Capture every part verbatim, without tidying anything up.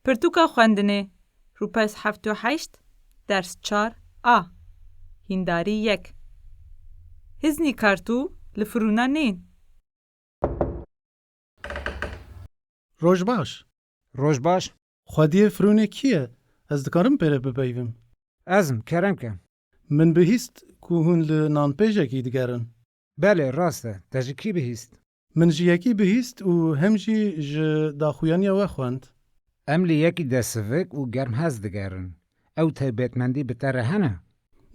Pirtûka xwendinê, rûpes heft û heşt, ders çar A, hîndarî yek. Hiznî kartû li firûna nên. Roj baş. Roj baş. Xwediyê firûnê kî ye? Ez dikarim pê re bipeyvim. Ez im, kerem ke. Min bihîst ku hûn li nanpêjekî digerin. Belê, rast e. Te ji kî bihîst? Min ji yekî bihîst û hem jî ji daxuyaniya we xwend. Em li yekî desivik û germhez digerin. Ew taybetmendî bi te re hene?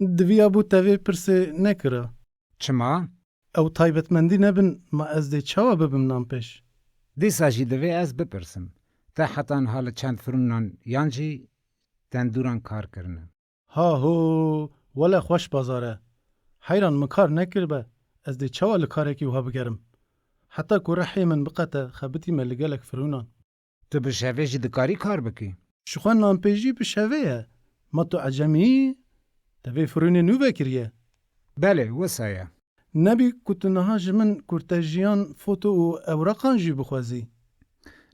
Diviyabû te vê pirsê nekira. Çima? Ew taybetmendî nebin, ma ez dê çawa bibim nanpêj? Dîsa jî divê ez bipirsim. Te heta niha li çend firûnan yan jî tendûran kar kirine? Ha ho, wele xweş bazar e. Heyran min kar nekiribe, ez dê çawa li karekî wiha bigerim? Heta ku rihê min biqete xebitîme li gelek firûnan. Tu bi şevê jî dikarî kar bikî? Jixwe nanpêjî bi şevê ye. Ma tu ecemî yî? Te vê firûnê nû vekiriye? Belê, wisa ye. Nebî ku tu niha ji min kurtejiyan foto û ewraqan jî bixwezî?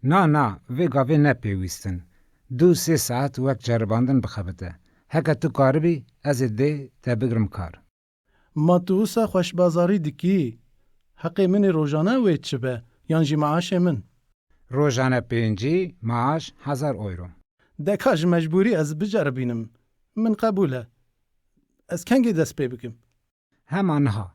Na, na, vê gavê ne pêwîst in. Du sê saet wek ceribandin bixebite. Heke tu karibî, ez ê dê te bigrim kar. Ma tu wisa xweşbazarî dikî? Heqê min ê rojane wê çi be, yan jî meaşê min? Rojane pêncî, meaş hezar euro. De ka ji mecbûrî ez biceribînim. Min qebûl e. Ez kengê dest pê bikim? Hema niha.